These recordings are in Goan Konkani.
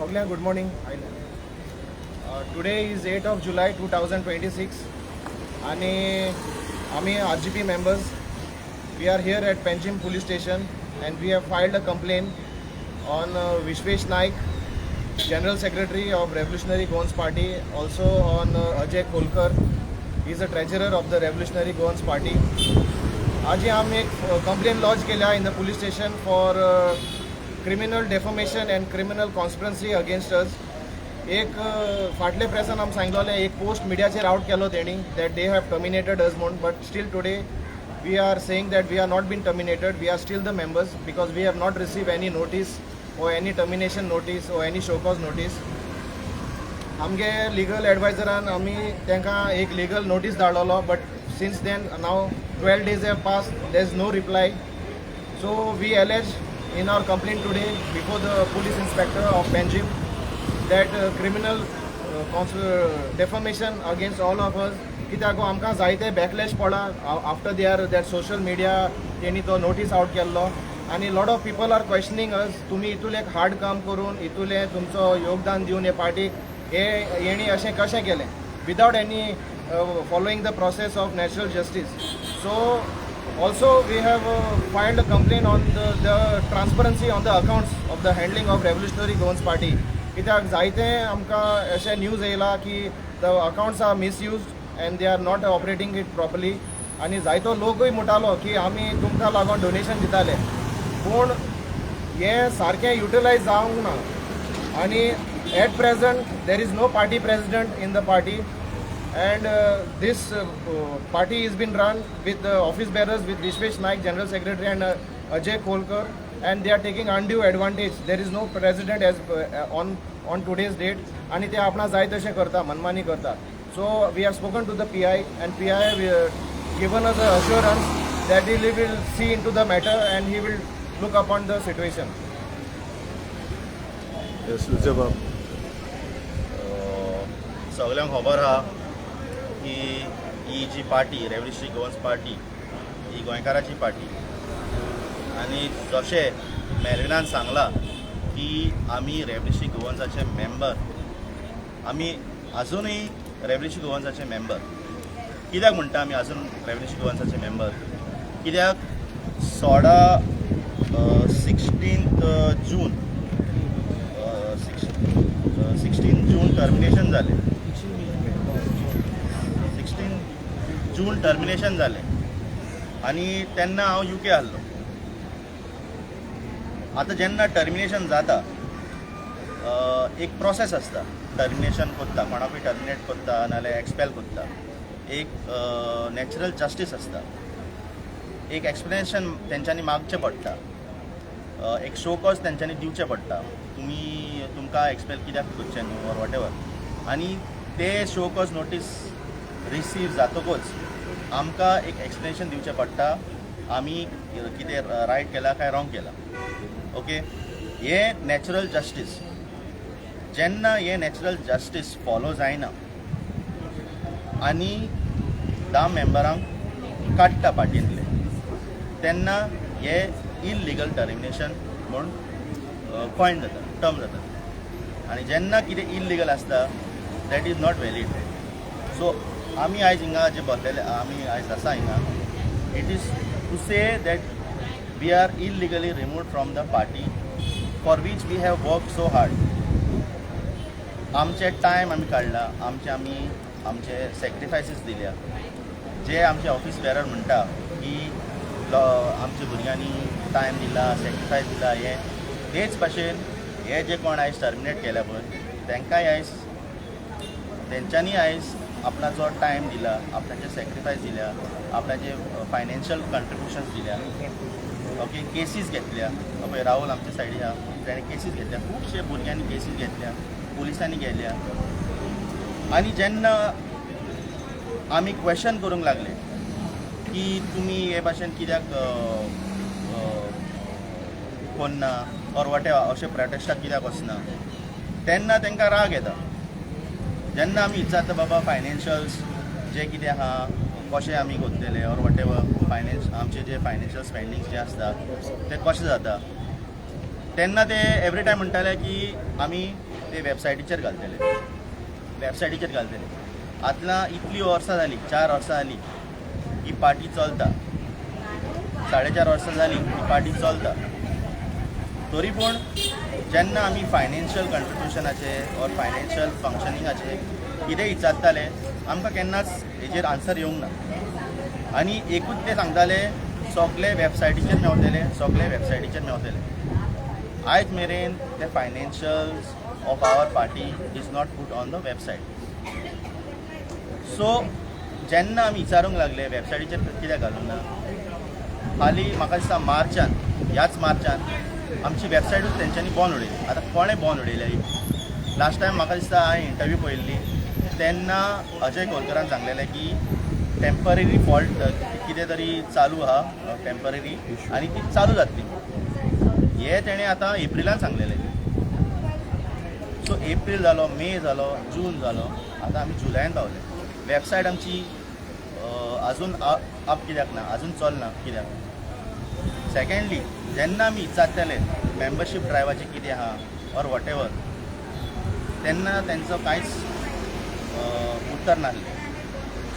सगल्यांक good morning. Today is 8 of July 2026 आनी आमी RGP members, we are here at Panjim police station and we have filed a complaint on Vishwesh Naik, General Secretary of Revolutionary Goans Party, also on Ajay Kolkar, he is a treasurer of the Revolutionary Goans Party. आजी आमी एक कंप्लेन लॉज केल्या in the police station for criminal defamation and criminal conspiracy against us. एक फाटले प्रेसान आमी सांगलेलें, एक पोस्ट मिडियाचेर आवट केलो तेणी that they have terminated us म्हूण, but still today we are saying that we are not been terminated. We are still the members because we have not received any notice or any termination notice or any show cause notice. आमगे लिगल एडवायजरान आमी तांकां एक लिगल नोटीस धाडलेलो, but since then now 12 days have pass, there is no reply. So we allege in our complaint today before the police inspector of Panjim that criminal defamation against all of us, कित्याक आमकां जायते बॅकलॅश पडला after they are that social media तेणी तो नोटीस आवट केल्लो आनी lot of people are questioning us, तुमी इतूलें एक हार्ड काम करून, इतूलें तुमचो योगदान दिवन हे पार्टीक, हे हेणी अशें कशें केलें without any following the process of natural justice? So also we have filed a complaint on the transparency on the accounts of the handling of Revolutionary Goans Party, कित्याक जायते आमकां अशें न्यूज येयला की the accounts are misused and they are not operating it properly. आनी जायतो लोकूय म्हणटालो की आमी तुमकां लागून डोनेशन दिताले, पूण हें सारकें युटिलायज जावंक ना. आनी at present there is no party president in the party and this party is been run with the office bearers, with Vishwesh Naik, General Secretary, and Ajay Kolkar, and they are taking undue advantage. There is no president as on today's date आणि ते आपणा जाय तशें करता, मनमानी करता. So we have spoken to the PI and PI given us a assurance that he will see into the matter and he will look upon the situation. Yes, बाब. सगल्यांक खबर आहा की ही जी पार्टी, रेव्होल्युशनरी गोवन्स पार्टी, ही गोंयकाराची पार्टी आनी जशें मेलविनान सांगलां की आमी रेव्होल्युशनरी गोवन्साचे मेंबर, आमी अजुनूय रेव्होल्युशनरी गोवन्साचे मेंबर. कित्याक म्हणटा आमी अजून रेव्होल्युशनरी गोवन्साचे मेंबर? कित्याक सोळा 16 June, 16 June termination जालें. 16 जून टर्मिनेशन जालें आनी तेन्ना हांव युके आहलो. आतां जेन्ना टर्मिनेशन जाता, एक प्रोसेस आसता. टर्मिनेशन करता, कोणाकूय टर्मिनेट करता नाजाल्यार एक्सपेल करता, एक नॅचरल जस्टीस आसता, एक एक्सप्लेनेशन तेंच्यांनी मागचें पडटा, एक शो कॉज तेंच्यांनी दिवचें पडटा, तुमी तुमकां एक्सपेल कित्याक करचें न्हू ऑर what ever. आनी ते शो कॉज नोटीस रिसीव जातकूच आमकां एक एक्सप्लेनेशन दिवचें पडटा, आमी कितें रायट केलां काय रॉंग केलां. ओके, हें नॅचरल जस्टीस. जेन्ना हें नॅचरल जस्टीस फॉलो जायना आनी 10 मेंबरांक काडटा पार्टींतले, तेन्ना हे इलिगल टर्मिनेशन म्हूण कॉयन जाता, टर्म जाता. आनी जेन्ना कितें इलिगल आसता, that is not valid. So आमी आयज हिंगा जे बसलेले, आमी आयज आसा हिंगा, it is to say that we are illegally remove from the party for which we have work so hard. आमचे टायम आमी काडला, आमचे आमी आमचे सॅक्रिफायसीस दिल्या. जे आमचे ऑफीस बेरर म्हणटा की आमच्या भुरग्यांनी टायम दिला, सॅक्रिफायस दिला, हे तेच भाशेन हे जे कोण आयज टर्मिनेट केल्या पळय, तांकांय आयज तेंच्यांनी आयज आपणाचो टायम दिला, आपणाचे सॅक्रिफायस दिल्या, आपणाचे फायनान्शियल कंट्रिब्युशन्स दिल्या, ओके, केसीस घेतल्या. पळय, राहुल आमच्या सायडी आहा, तेणें केसीस घेतल्या. खुबशे भुरग्यांनी केसीस घेतल्या, पुलिसांनी गेल्या. आनी जेन्ना आमी क्वेश्चन करूंक लागले की तुमी हे भाशेन कित्याक कोन्ना ऑर what अशें प्रोटेस्टाक कित्याक वचना, तेन्ना तांकां राग येता. जेन्ना आमी विचारता, बाबा, फायनान्शियल्स जे कितें आहा, कशें आमी करतले ऑर what ever, finance आमचे जे फायनान्शियल स्पेंडींग्स जे आसता ते कशें जाता, तेन्ना ते एवरी टायम म्हणटाले की आमी ते वेबसायटीचेर घालतले, वेबसायटीचेर घालतले. आतां इतलीं वर्सां जालीं, 4 वर्सां जालीं ही पार्टी चलता, 4.5 वर्सां जालीं ही पार्टी चलता. तरी पूण जेन्ना आमी फायनान्शियल कंट्रिब्युशनाचे ऑर फायनान्शियल फंक्शनिंगाचे कितें विचारताले, आमकां केन्नाच हेजेर आन्सर येवंक ना. आनी एकूच ते सांगताले, सगळे वेबसायटीचेर मेवतले, सगळे वेबसायटीचेर मेवतले. आयज मेरेन ते financials of our party is not put on the website. So जेन्ना आमी विचारूंक लागले, वेबसायटीचेर कित्याक घालूंक ना, हालीं म्हाका दिसता मार्चान, ह्याच मार्चान आमची वेबसायटूच तेंच्यांनी बंद उडयली. आतां कोणें बंद उडयल्या ही? लास्ट टायम म्हाका दिसता हांवें इंटरव्यू पळयल्ली तेन्ना अजय कोलकरान सांगलेलें की टेम्पररी फॉल्ट कितें तरी चालू आहा टेम्पररी आनी ती चालू जातली. हे तेणें आतां एप्रिलान सांगलेलें. सो एप्रील जालो, मे जालो, जून जालो, आतां आमी जुलयान पावले. वेबसायट आमची अजून अप कित्याक ना? अजून चलना कित्याक? सेकंडली, जेन्ना आमी विचारताले मेंबरशीप ड्रायव्हाचें कितें आहा ऑर what ever, तेन्ना तेंचो कांयच उत्तर नासलें.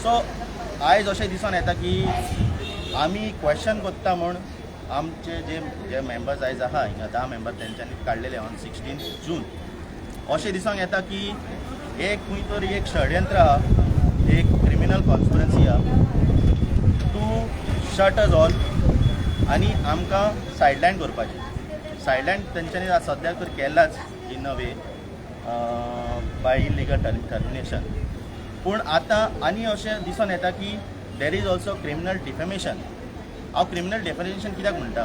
सो आयज अशें दिसून येता की आमी क्वेश्चन करता म्हूण आमचे जे जे मेंबर्स आयज आहा हिंगा, 10 मेंबर तेंच्यांनी काडलेले ऑन 16 जून, अशें दिसूंक येता की एक खंय तरी एक षडयंत्र आहा, एक क्रिमिनल कॉन्स्पिरन्सी आहा टू शट अस ऑल आनी आमकां सायडलायन करपाचें. सायडलायन तेंच्यांनी सद्याक तर केलाच in a way by illegal termination, पूण आतां आनी अशें दिसून येता की there is also criminal defamation. हांव क्रिमिनल डिफेमेशन कित्याक म्हणटा?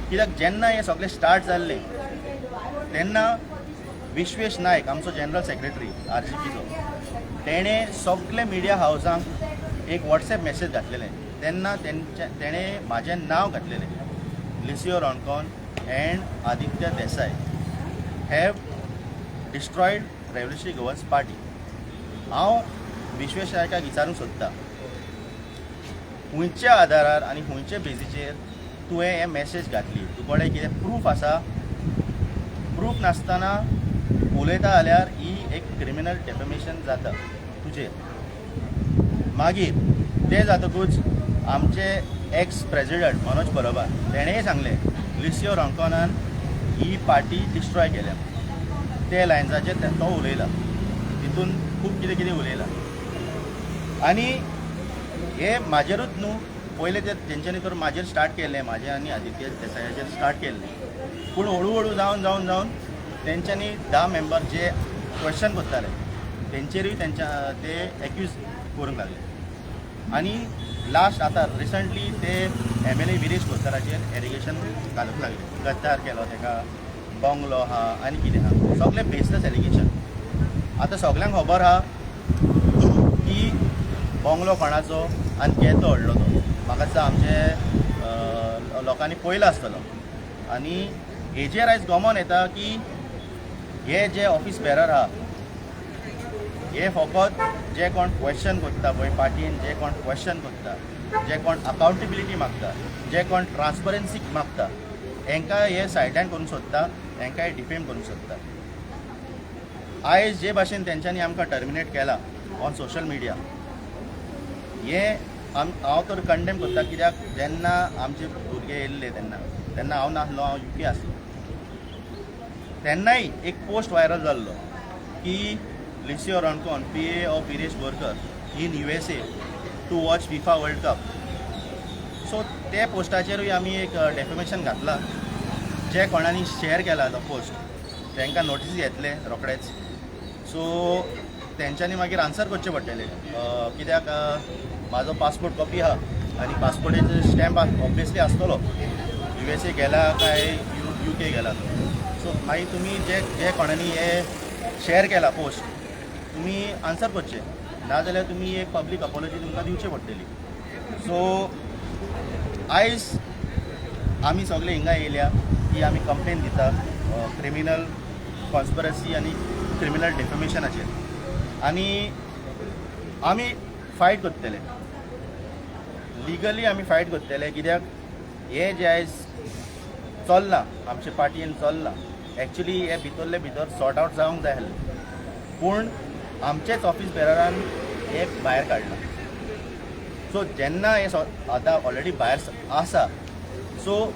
कित्याक जेन्ना हें सगळें स्टार्ट जाल्लें तेन्ना विश्वेश नायक, आमचो जनरल सेक्रेटरी आरजीपीचो, तेणें सगळे मिडिया हावजांक एक वॉट्सएप मॅसेज घातलेले. तेन्ना तेंचे तेणें म्हाजें नांव घातलेलें, Licio Roncon and Aditya Desai have destroyed Revolutionary Goans Party. हांव विश्वेश नायकाक विचारूंक सोदता, खंयच्या आदारार आनी खंयच्या बेजीचेर तुवें हे मॅसेज घातली? तुजे कडेन कितें प्रूफ आसा? प्रूफ नासतना उलयता जाल्यार ही एक क्रिमिनल डेफेमेशन जाता तुजेर. मागीर तें जातकूच आमचे एक्स प्रेजिडंट मनोज परबान तेणेंय सांगलें, लिसियो रोंकोनान ही पार्टी डिस्ट्रॉय केल्या. ते लायन्साचेर तो उलयला, तितून खूब कितें कितें उलयला. आनी हे म्हाजेरूच न्हू, पयलें ते तेंच्यांनी तर म्हाजेर स्टार्ट केल्लें, म्हाजें आनी आदित्य देसायाचेर स्टार्ट केल्लें. पूण हळू हळू जावन जावन जावन तेंच्यांनी 10 मेंबर जे क्वेश्चन करताले तेंचेरूय तेंच्या ते एक्यूज करूंक लागले. आनी लास्ट आतां रिसंटली ते एमएलए विरेश बोरकाराचेर एलिगेशन घालूंक लागले, गद्दार केलो तेका, बंगलो आहा आनी कितें आहा, सगळें बेसलेस एलिगेशन. आतां सगल्यांक खबर आहा की बंगलो कोणाचो आनी केदो व्हडलो तो. म्हाका दिसता आमचे लोकांनी पळयला आसतलो. आनी हेजेर आयज गमोन येता की हे जे ऑफीस बेरर आहा, हे फकत जे कोण क्वेश्चन करता पळय पार्टीन, जे कोण क्वेश्चन करता, जे कोण अकाउंटेबिलिटी मागता, जे कोण ट्रान्सपरन्सी मागता, हेंकां हे सायडलायन करूंक सोदता, हेंकां हे डिफेम करूंक सोदता. आयज जे भाशेन तेंच्यांनी आमकां टर्मिनेट केला ऑन सोशल मिडिया, हे हांव तर कंडेम करता. कित्याक जेन्ना आमचे भुरगे येयल्ले तेन्ना तेन्ना हांव नासलो, हांव युके आसलो. तेन्नाय एक पोस्ट व्हायरल जाल्लो की Licio Roncon, PA of Viresh Borkar, in USA to watch FIFA World Cup. So ते पोस्टाचेरूय आमी एक डेफेमेशन घातला. जे कोणानी शेअर केला तो पोस्ट तांकां नोटीस येतले रोखडेच. सो तेंच्यांनी मागीर आन्सर करचें पडटलें, कित्याक म्हाजो पासपोर्ट कॉपी आहा आनी पासपोर्टाचो स्टॅम्प ऑब्वियसली आसतलो युएसए गेला काय युके गेला. सो मागीर तुमी जे जे कोणानी हे शेअर केला पोस्ट, तुमी आन्सर करचे, नाजाल्यार तुमी एक पब्लीक अपॉलॉजी तुमकां दिवची पडटली. सो आयज आमी सगळे हिंगा येयल्या की आमी कंप्लेन दिता क्रिमिनल कॉन्स्पिरसी आनी क्रिमिनल डेफेमेशनाचेर आनी आमी फायट करतले, लिगली आमी फायट करतले. कित्याक हे जे आयज चल्लां, आमचे पार्टीन चल्लां. एक्चुली हे भितरले भितर सॉर्ट आवट जावंक जाय आसलें, पूण आमचेच ऑफीस बेररान हे भायर काडलां. सो जेन्ना हे आतां ऑलरेडी भायर आसा, सो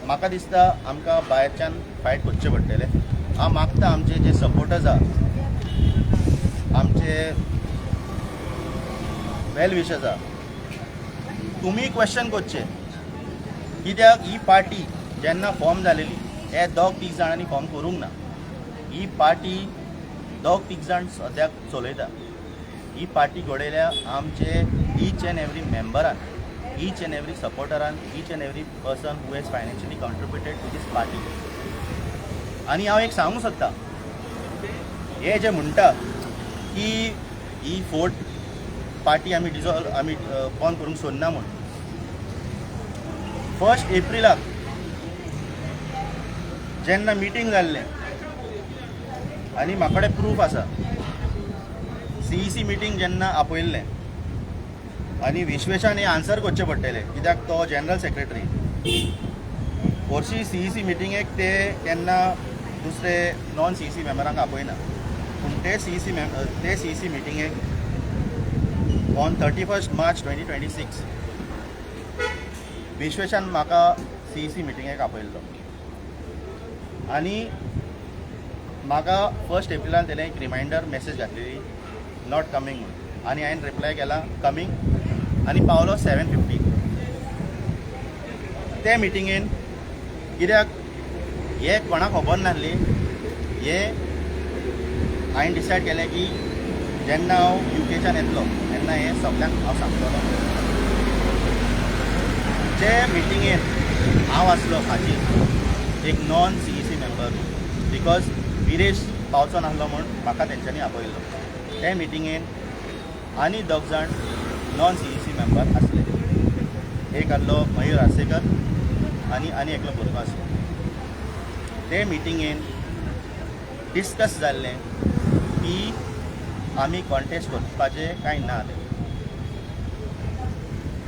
म्हाका दिसता आमकां भायरच्यान फायट करचें पडटलें. हांव मागता आमचे जे सपोर्टर्स आहा, आमचे वेल विशर्स आहा, तुमी क्वेश्चन करचें कित्याक ही पार्टी जेन्ना फॉर्म जालेली हे दोग तीग जाणांनी फॉर्म करूंक ना. ही पार्टी दोग तीग जाण सद्याक चलयता. ही पार्टी घडयल्या आमचे ईच एन्ड एवरी मेंबरान, ईच एन्ड एवरी सपोर्टरान, each and every person who has financially contributed to this party. आनी हांव एक सांगूंक सोदतां, हे जे म्हणटा की ही फोर्थ पार्टी आमी डिजॉल्व, आमी बंद करूंक सोदना म्हूण, फर्स्ट एप्रिलाक जेन्ना मिटींग जाल्लें आनी म्हाका कडेन प्रूफ आसा, सीईसी मिटींग जेन्ना आपयल्लें आनी विश्वेशान हें आन्सर करचें पडटलें कित्याक तो जनरल सेक्रेटरी. हरशीं सीईसी मिटींगेक ते केन्ना दुसरे नॉन सीईसी मेंबरांक आपयना, पूण ते सीईसी मिटींगेक on 31 March 2026 विश्वेशान म्हाका सीईसी मिटींगेक आपयल्लो आनी म्हाका फर्स्ट एप्रिलान तेणें एक रिमायंडर मॅसेज घातलेली not coming म्हणून, आनी हांवें रिप्लाय केला कमींग आनी पावलो 7:15 ते मिटिंगेन. कित्याक हे कोणाक खबर नासली, हे हांवें डिसायड केलें की जेन्ना हांव युकेच्यान येतलो तेन्ना हें सगल्यांक हांव सांगतलो. जे मिटिंगेन हांव आसलो हाजीर एक non CEC member, because Viresh पावचो नासलो म्हूण म्हाका तेंच्यांनी आपयल्लो. ते मिटिंगेन आनी दोग जाण नॉन सीईसी मेंबर आसले, एक आसलो मयूर आसेकर आनी आनी एकलो भुरगो आसलो. ते मिटिंगेन डिस्कस जाल्लें की आमी कॉन्टेस्ट करपाचें काय ना तें.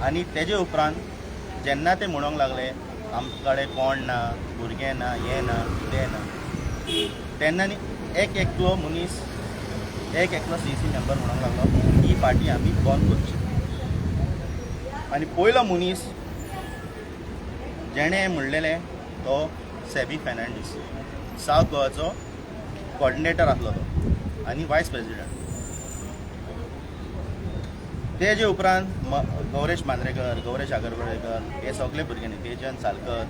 आनी तेजे उपरांत जेन्ना ते म्हणूंक लागले आमचे कडेन कोण ना, भुरगे ना, हें ना, तें ना, तेन्ना न्ही एक एकलो मनीस, एक एकलो सीईसी मेंबर म्हणूंक लागलो ही पार्टी आमी बंद करची. आनी पयलो मनीस जेणें म्हणलेलें तो सेबी फेर्नांडीस, सावथ गोवाचो कॉर्डिनेटर आसलो तो आनी वायस प्रेसिडेंट. तेजे उपरांत गौरेश मांद्रेकर, गौरेश आगरवडेकर, हे सगळे भुरग्यांनी, तेजन सालकर,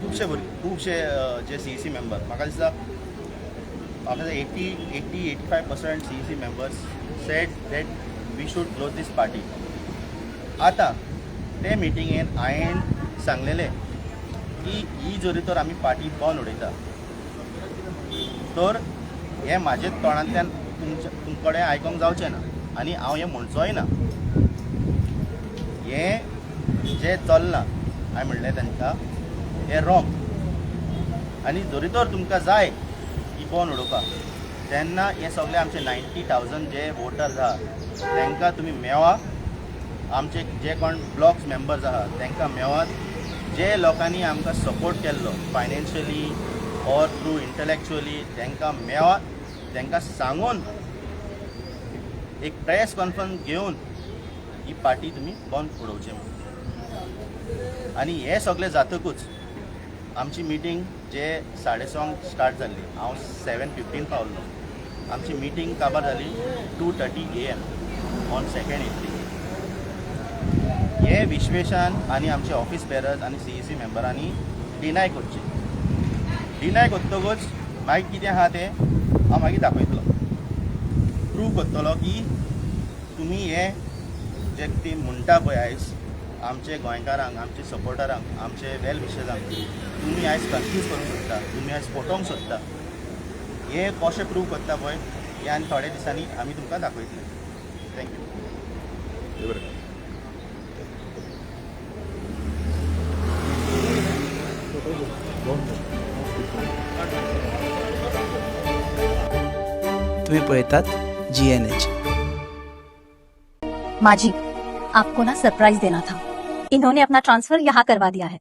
खुबशे भुरगे, खुबशे जे सीईसी मेंबर, म्हाका दिसता 80, 85% CEC members said that we should close this party. आतां ते मिटिंगेन हांवें सांगलेलें की ही जरी तर आमी पार्टी बंद उडयता तर हें म्हाजे तोंडांतल्यान तुमच्या तुमचे कडेन आयकोंक जावचें ना आनी हांव हें म्हणचोय ना. हें जें चल्लां, हांवें म्हणलें तांकां, हें रॉंग आनी जरी तर तुमकां जाय ही बंद उडोवपाक तेन्ना हे सगळे आमचे 90,000 जे वोटर्स आहा तांकां तुमी मेवा, आमचे जे कोण ब्लॉक्स मेंबर्स आहा तांकां मेवात, जे लोकांनी आमकां सपोर्ट केल्लो फायनान्शियली ऑर थ्रू इंटलेक्च्युअली तांकां मेवात, तांकां सांगून एक प्रेस कॉन्फरन्स घेवन ही पार्टी तुमी बंद उडोवची म्हणून. आनी हें सगळें जातकूच आमची मिटींग जे 6:30 स्टार्ट जाल्ली, हांव 7:15 पावल्लो. आमची मिटींग काबार जाली 2:30 AM on 2 April. हे विश्वेशान आनी आमचे ऑफिस बेरर्स आनी सीईसी मेंबरांनी डिनाय करचें. डिनाय करतकूच मागीर कितें आहा तें हांव मागीर दाखयतलो, प्रूव करतलो की तुमी हे जे कितें म्हणटा पळय आयज आमचे गोंयकारांक, आमचे सपोर्टरांक, आमचे वेल विशर्सांक तुमी आयज कन्फ्यूज करूंक सोदता, तुमी आयज फटोवंक सोदता. हे कशें प्रूव करता पळय हे आनी थोड्या दिसांनी आमी तुमकां दाखयतले. Thank you. बरें. तुम्ही पळयतात जीएनएच. माँ जी, आपको ना सरप्राइज देना था. इन्होंने अपना ट्रांसफर यहाँ करवा दिया है.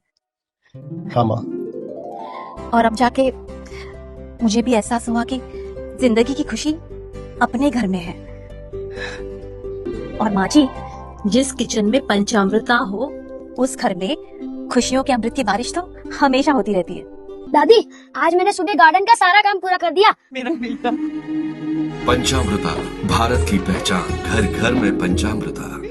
हाँ माँ. और अब जाके मुझे भी एहसास हुआ कि जिंदगी की खुशी अपने घर में है। और माँ जी, जिस किचन में पंचामृता हो उस घर में खुशियों के अमृत की बारिश तो हमेशा होती रहती है। दादी, आज मैंने सुबह गार्डन का सारा काम पूरा कर दिया। पंचामृता, भारत की पहचान, घर घर में पंचामृता।